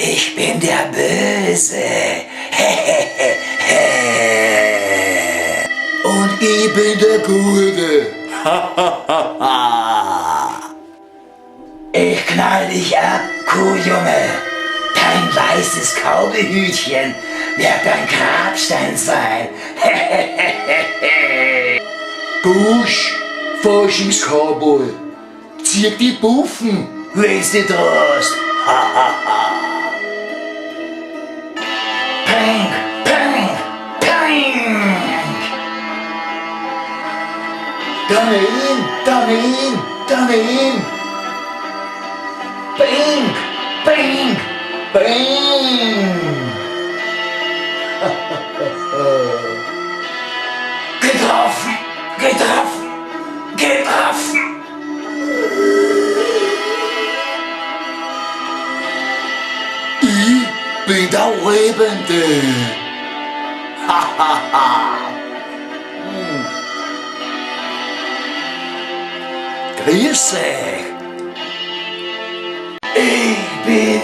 Ich bin der Böse. Und ich bin der Gute. Ich knall dich ab, Kuhjunge. Dein weißes Kaubehütchen wird dein Grabstein sein. Busch, Faschings-Cowboy. Zieh die Buffen. Wenn's dich traust. Peng, peng, peng. Daneben, daneben, daneben. Bing, bing, bing. Getroffen, getroffen, getroffen. Ich bin der Lebende. Grüß euch. Ich bin